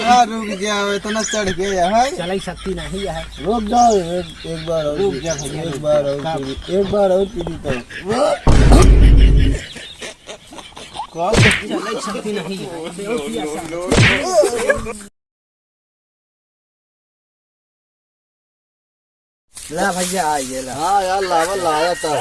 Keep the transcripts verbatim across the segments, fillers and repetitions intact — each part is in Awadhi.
आ, रुक जाओ, इतना चढ़ के यहाँ। चलाई शक्ति नहीं है। रुक जाओ, एक, एक बार और रुक जा भैया, एक रुक बार जा। और का? पीली, एक बार और पीली तो। कौन? चलाई शक्ति नहीं है। ला भैया, आ ये ला। हाँ यार, लावा, लाया था।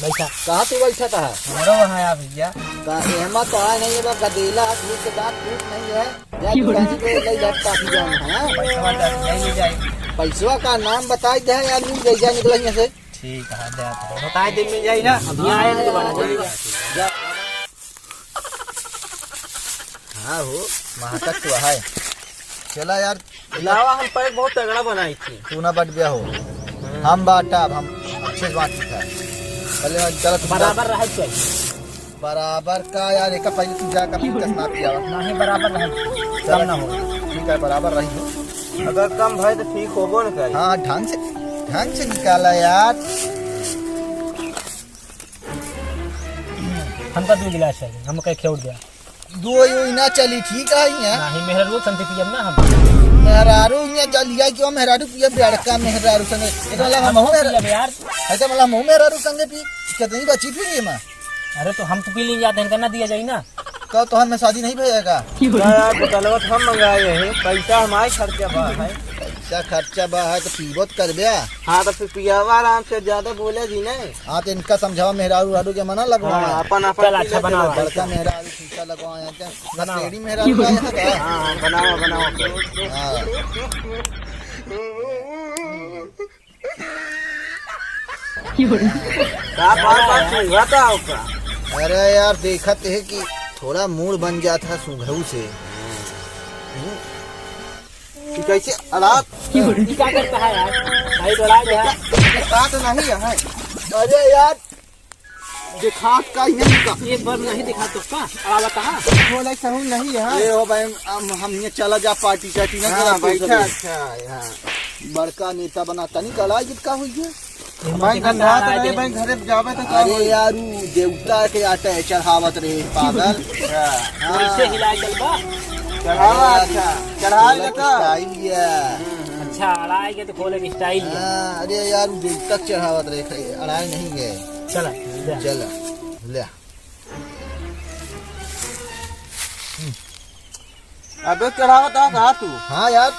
बैठा। कहाँ तू बैठा था? हमरो वहाँ आ भैया। का एहमा तो आए नहीं है, बा गदेला, हाथ में के दांत टूट नहीं है। या क्यों? दुकान पे ले जा, काफी जाम है, हाँ? पैसवा तो ले ले जाए। पैसवा का नाम बताई दे यार, मिल जाए, जा निकल यहाँ से। ठीक है, दे आप। बताए दे, मिल जाए ना। अभी आए ना दोबारा, जल्दी। जा। हाँ हो, महकत तो है। चला यार, लावा, हम पैक बहुत तगड़ा बनाई थी। तू ना बटबिया हो, हम बाटा, अब हम अच्छे से बांटी था। पहले हम चला, तू बराबर रहे चाहिए। बराबर का यार, एक पहले तू जाकर फिर कसना पिया। नहीं, बराबर रहे, चला। कम ना हो। ठीक है, बराबर रही हो। अगर कम भाई तो ठीक होबो न करे। हाँ, ढंग से, ढंग से निकाला यार। हमका दो गिलास चाहिए, हम कहे खेउड़ दिया। दो यो ही ना चली, ठीक है, यहाँ। नहीं, मेहरारू संगे पियब ना हम। मेहरारू यहाँ चली जाए, क्यों मेहरारू पियब, बड़का मेहरारू संगे। एक वाला हम हम हो मेहरा-, पियब यार। ऐसे वाला हम हो मेहरारू संगे पी, कितनी बची फिर ये माँ? अरे तो हम तो पी लेंगे, आधे इनका ना दिया जाए ना। का तोहर में शादी नहीं भैया का? का यार, बोतलवा तो हम मंगाए हैं, पैसा हमारे खर्चा बा है। पैसा खर्चा बा है तो पीबो तो करबे। हाँ, तो फिर पियावा आराम से, ज्यादा बोले जी नहीं। हाँ, तो इनका समझावा, मेहरारू उहरारू के मना लगवा। हाँ, अपन, अपन चल, पी अच्छा, लेते बनावा। बड़का मेहरारू शीशा लगवा, यहाँ क्या? बनावा। नशेड़ी मेहरारू का यहाँ का? हाँ, हाँ, बनावा, बनावा। हाँ। का बात, बात सुनवाता हो का? अरे यार, देखत है कि थोड़ा मूड बन जात है सुघऊ से। हम्म। कि कैसे अड़ात? ये क्या करता है यार? भाई, बड़ा जो है। ये बात नहीं है। अरे यार, दिखात का ही नहीं का। एक बार नहीं दिखा तो का? अड़ा बता। बोले सहू नहीं है। ये हो भाई, हम, हम ये चला जा पार्टी सार्टी ना हाँ, करा, बैठा, सब। अच्छा, हाँ। बड़का नेता बना, तनी कड़ा जित का हुई है? भाई, गंधात रहे, भाई, घरे जावे तो का अरे होई? यार, उ देवता के आटा है, चढ़ावत रहे, पागल। हाँ। कैसे हिलाए चल बा? चढ़ावा, अरे यार, अच्छा, चढ़ाए खोले के का? स्टाइल ये। अच्छा, अड़ाए के तो खोले के स्टाइल ये। हाँ, अरे यार, उ देवता के चढ़ावत रहे, खाए, अड़ाए नहीं गए। चला, ले। चला, ले। अबे चढ़ावत आ कहा तू? हाँ यार।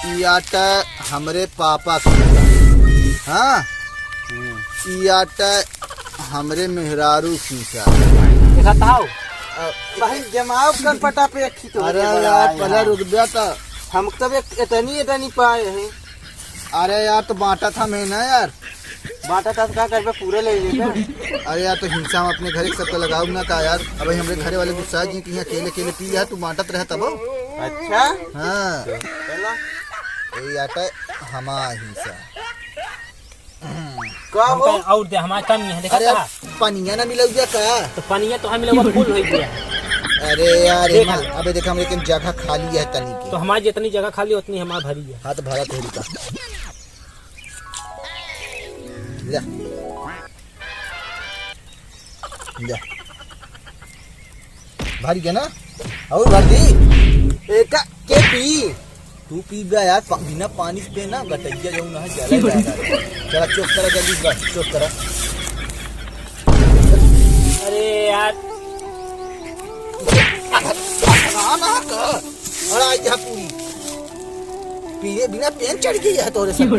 ई आटा हमरे पापा के। हाँ? ई आटा हमरे मेहरारू की का। देखा ताऊ? अ, भाई जमाव कर पटा पे एक खींच अरे होके यार, बनाया पहले है। रुक गया था। हम तब एक एतनी, एतनी पाए हैं। अरे यार, तो बांटा था मैं ना यार। बांटा था तो का करबे, पूरे ले लेबे। अरे यार, तो हिंसा हम अपने घर एक सबका लगाऊ ना का यार। अब हमरे घरे वाले गुस्सा जी कि यहाँ अकेले अकेले पी लिया, तू बांटत रह तब। अच्छा। हाँ। चला। ए आटा हमार हिंसा। का हम हो? कहे, और दे, हमार कमी है, देखा अरे था? यार, पनिया ना मिलौजा का? तो पनिया तो हम लोग फुल हो गया। अरे यार, देखा। एमा, अबे देख, हमरे के जगह खाली है तनी के। तो हमारी जितनी जगह खाली, उतनी हमार भरी है। हाँ, तो भरा तेरी का। ले। ले। भर गया ना? और भर दी? एका के पी? तू पी बे यार, पा-, बिना पानी के ना, गटैया जाऊँ ना, जला जाएगा। चला, चुप करा, जल्दी बस, चुप करा। अरे यार। ना, ना, कर। अरे, आई जा पूरी। पिए बिना पेन चढ़ गई है तोरे सब।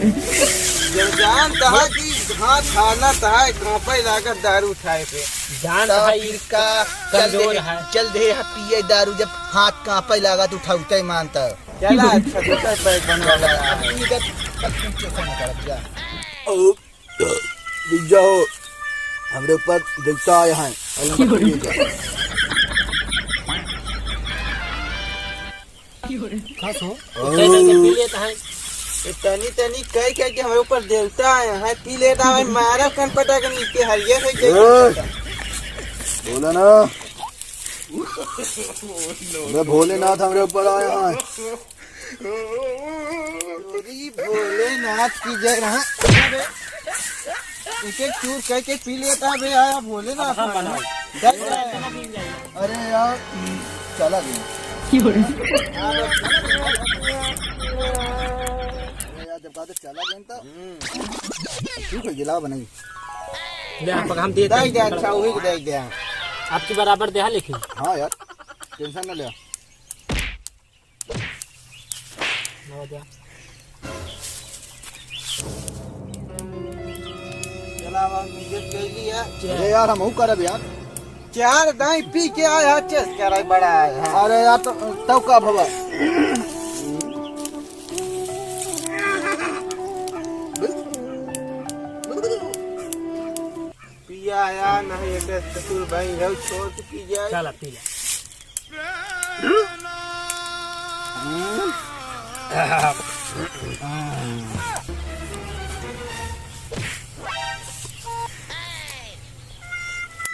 जब जान तहा कि हाँ, खाना तहा, कांपे लागत दारू उठाए पे। जान तो तहा फिर का कमजोर चल दे, है। चल दे, पिए दारू, जब हाथ कांपे लागत उठाउते मान तो। चला, अच्छा, दूसरा बैग बनवा चला, ला। अब तू इधर, अब तू चुप ना कर, अब जा। ओ, रुक जाओ, हमरे ऊपर देवता आया है, अलग मत करिए जा। खास हो? ओ। कह, कह के पी लेता है। ये तनी, तनी कह, कह के हमरे ऊपर देवता आया है, पी लेता है, मारा कन पटा के नीचे हरिया से ए, जैसे। बोला ना, मैं भोलेनाथ हमरे ऊपर आया है। तोरी भोलेनाथ की जय रहा। एक एक चूर कह के पी लेता है बे, आया भोलेनाथ अब हम वाला। बनाओ। जय जय। अरे यार, चला गया। अरे यार, जब कहा तो चला गया तो। ठीक है, गिलावा बनाई। ले, आप हम दे दे दे, अच्छा, वही दे दे। आपकी बराबर दे, हाँ, लेकिन। हाँ यार, tension ना ले। हो जा। चला, अब हम इज्जत कर लिया। अरे यार, हम हूँ करब यार। चार दाई पी के आया, चेस करे बड़ा है। अरे यार, तो, तब का भवा? पिया यार, नहीं एक ससुर भाई है, छोड़ के पी जाए। चला, पी ले।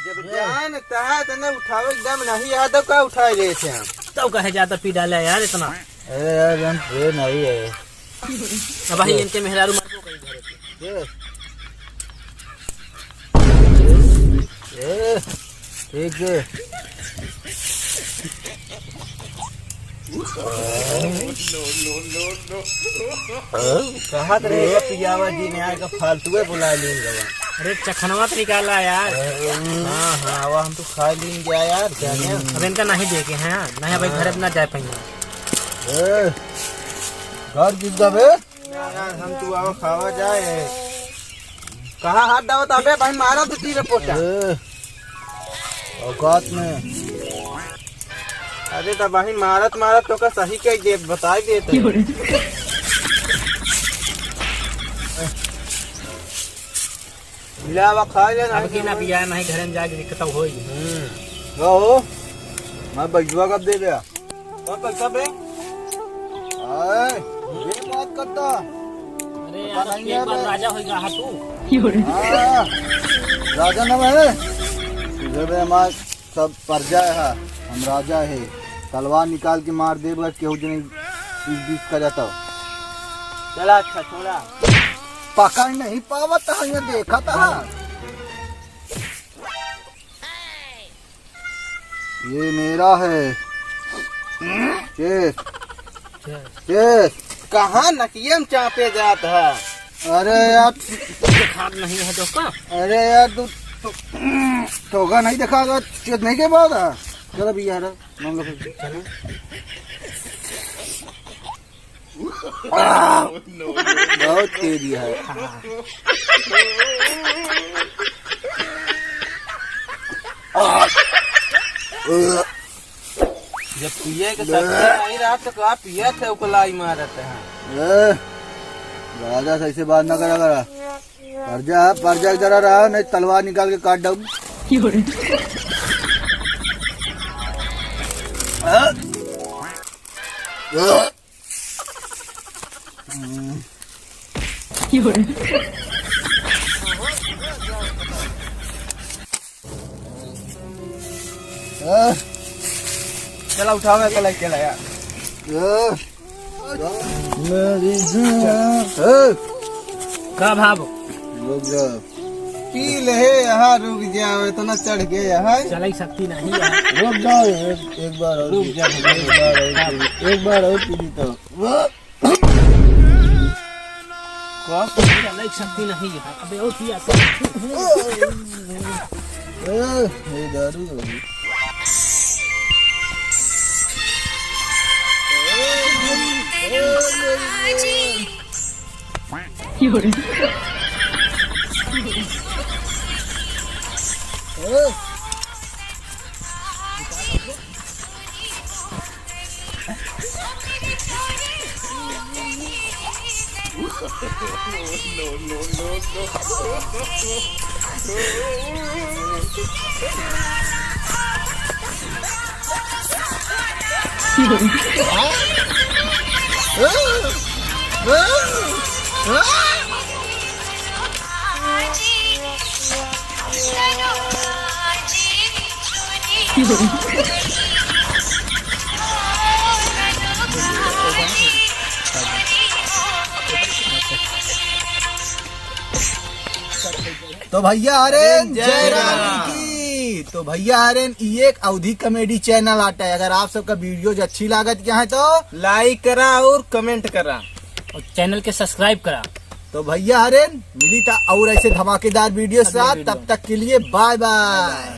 जब जान तहा त न उठावे, एकदम नहीं यादव का उठाए रहे थे हम। तो कहे ज्यादा पी डाला यार इतना। अरे यार, हम ये नहीं है। अब भाई ये इनके मेहरारू मारबो कहीं घरे पे। ये। ए, ठीक है। कहा तो रहे पियावा जी ने आके फालतू है बुला लीन गवा। अरे चखनवा तो निकाला यार। हाँ, हाँ, वो हम तो खा लीन गया यार, क्या है? अब इनका नहीं देखे हैं, नहीं भाई घर ना जाए पाएंगे। ए, घर किसका बे? यार, हम तू आवा खावा जाए। कहाँ हाथ डावत अबे भाई, मारा तो तीर पोटा। ए, औकात में। अरे तो भाई मारत मारत तो का सही कह दे, बताई दे तो। मिलावा खा ले, अब की ना पिया, नहीं घर में जाके दिक्कत होई। हम्म। का हो? मैं बैजुआ कब दे गया? कौन पैसा बे? आए, ये बात करता। अरे पता यार, नहीं एक है बार बे। राजा होइगा हा तू। हाँ, राजा ना है। तुझे बे हमार सब प्रजा है, हम राजा है। तलवार निकाल के मार देबे, केहू जने इस बीच का जाता। चला अच्छा, छोड़ा। पकड़ नहीं पावत है, ये देखा था। ये मेरा है। Cheers। Cheers। Cheers। कहाँ नकिया में चापे जात है? अरे यार, दिखात नहीं है तो का? अरे यार, तू, तू, तोका नहीं देखा, चेत नहीं के बात है। चलो भैया, मांगो फिर। चलो। आह! बहुत तेज है। आह! जब पिए के शक्ति नहीं रहा तो का पिए थे, ओको लाई मारत है। ए, राजा से ऐसे बात ना करा करा। परजा, परजा की तरह रहा, नहीं तलवार निकाल के काट डाऊँ। चला उठावे, चला, चला यार। मेरी जान। ए! का भाव? रुक जा। पी ले, यहाँ रुक जाओ, इतना चढ़ गए यहाँ। चलाई शक्ति नहीं है। रुक जाओ, एक, एक बार और रुक पी, जा। एक बार और पी, एक बार और पी ली तो। का? चलाई शक्ति नहीं है। अबे और पिया। ए, ये दारू हो गई। तो भैया हरेन, जय राम की। तो भैया हरेन, ई एक अवधी comedy channel आटा है। अगर आप सबका videos अच्छी लागत क्या है तो like करा और comment करा। और channel के subscribe करा। तो भैया हरेन, मिली था और ऐसे धमाकेदार video अगले साथ। Video। तब तक के लिए bye bye।